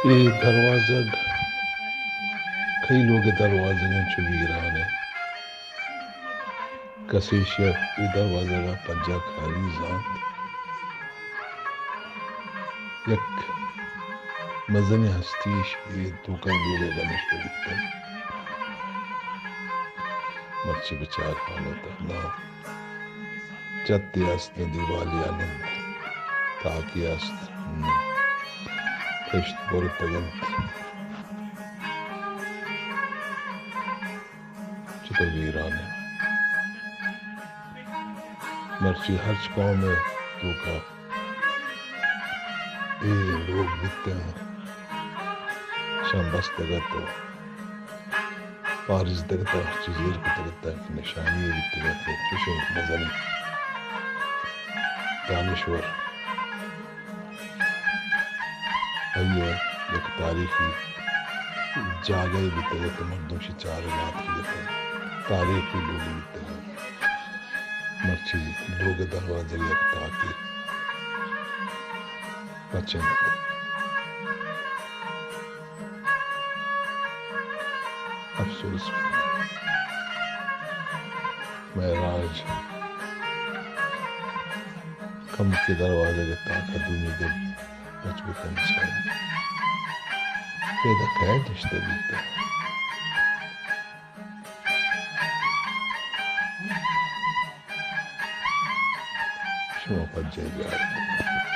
اے دروازگ کئی لوگ ءِ دروازگ انت، چو ویران انت۔ کسے ایشی ءَ اے دروازگ ءَ پجا کاری زانت۔ یک مزنیں ہستی ایشی ءِ توکا لوگ ءَ نشتہ بیتگ۔ مرچی بچار حالت ءَ نہ چتے است، نہ دیوالی ءَ نند تاکے است، نہ پشت برتگ انت۔ چطور ویران انت۔ مرچی ہرچ قوم ءِ توکا اے لوگ بیتگ انت، شان بستگ ات ءُ پاریزتگ ات ءُ ہرچی زیر کتگ ات کہ نشانی بیتگ ات، چوشیں مزنیں دانشور۔ آئی ءَ یک تاریخی جاگہے بیتگ ات، مردم شی چارگ ءَ اتکگ ات، تاریخی لوگے بیتگ ات۔ مرچی لوگ ءِ دروازگ ءَ یک تاکے پچ انت۔ افسوس بیت۔ مئے راج کمکے دروازگ ءِ تاک ءَ دومی دل پچ بہ کنت، شاید پیداک ءَ نشتہ بیت۔ شما پجائی بیار۔